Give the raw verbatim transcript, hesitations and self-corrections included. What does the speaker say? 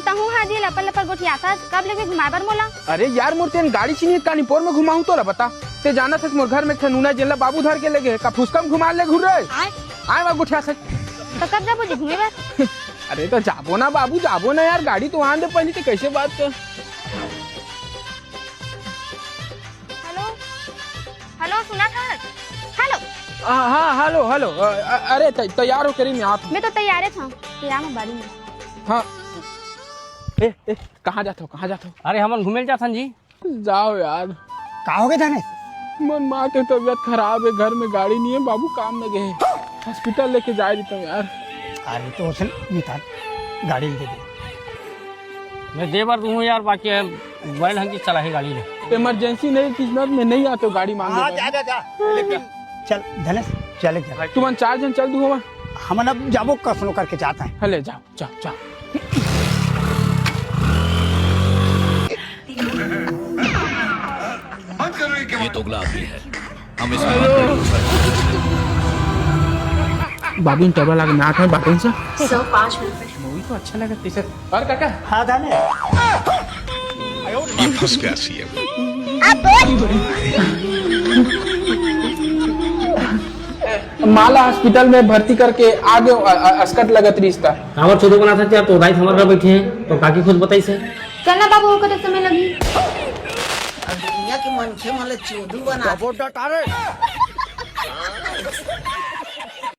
तहूँ हा जी लपर लपर गोठियाथस, कब लेबे घुमाए बर मोला? अरे यार, मोर तेन गाड़ी चिनिए कानीपोर में घुमाहूँ तोला बता। ते जानत हस मोर घर में एक ठन नूना जेन ला बाबू धर के लेगे हे, का फुसका में घुमा ले घुर रे? आय? आय वा गोठियाथस। त कब जाबो जी घूमे बर? अरे त जाबो ना बाबू, जाबो ना यार, गाड़ी तो आन दे पहिली, ते कैसे बात कर। हेलो, हेलो, सुनत हस? हेलो। हाँ, हाँ, हेलो, हेलो। अ, अ, अरे, तै-, तैयार हो करी, मैं आत हूँ। मैं तो तैयारे था, तैयार हूँ बारी में। हाँ। ए, ए, कहाँ जात हो, कहाँ जात हो? अरे, हमन घूमे ल जाथन जी। जाओ यार। का हो गए धनेश? मन माँ के तबीयत खराब है, घर में गाड़ी नहीं है, बाबू काम में गए हैं। हॉस्पिटल लेके जा रही हूँ यार। अरे तो उसे निकाल, गाड़ी ले दे। मैं दे बर दूँ यार, बाकी है, मोबाइल हम की चला है गाड़ी ले। इमरजेंसी नहीं, किस्मत में नहीं आते हो गाड़ी मांगे हाँ, बर। जा, जा, जा। लेकिन चल, धनेश, चले जा। तुमन चार जन चल दू हवा। हमन अब जाबो, कसनो करके जात हैं। हाँ, ले जाओ, जाओ, जाओ। ये दोगला आदमी है, हम इसका बाबू इन टेबल आगे नाक में बातें से। सर, पाँच मिनट में। मूवी तो अच्छा लगा तीसर। और काका? हाँ, धनेश। ये फंस गया सीएम। माला हॉस्पिटल में भर्ती करके आगे अ-, अ-, अस्कट लगत रिश्ता। काबर चोदो बनाथस यार, तो दाई हमर घर बैठे हैं, तो काकी खुद बताइस हे। चल ना बाबू, ओकर समय लगही। अब दुनिया के मनखे मन ल चोदू बना।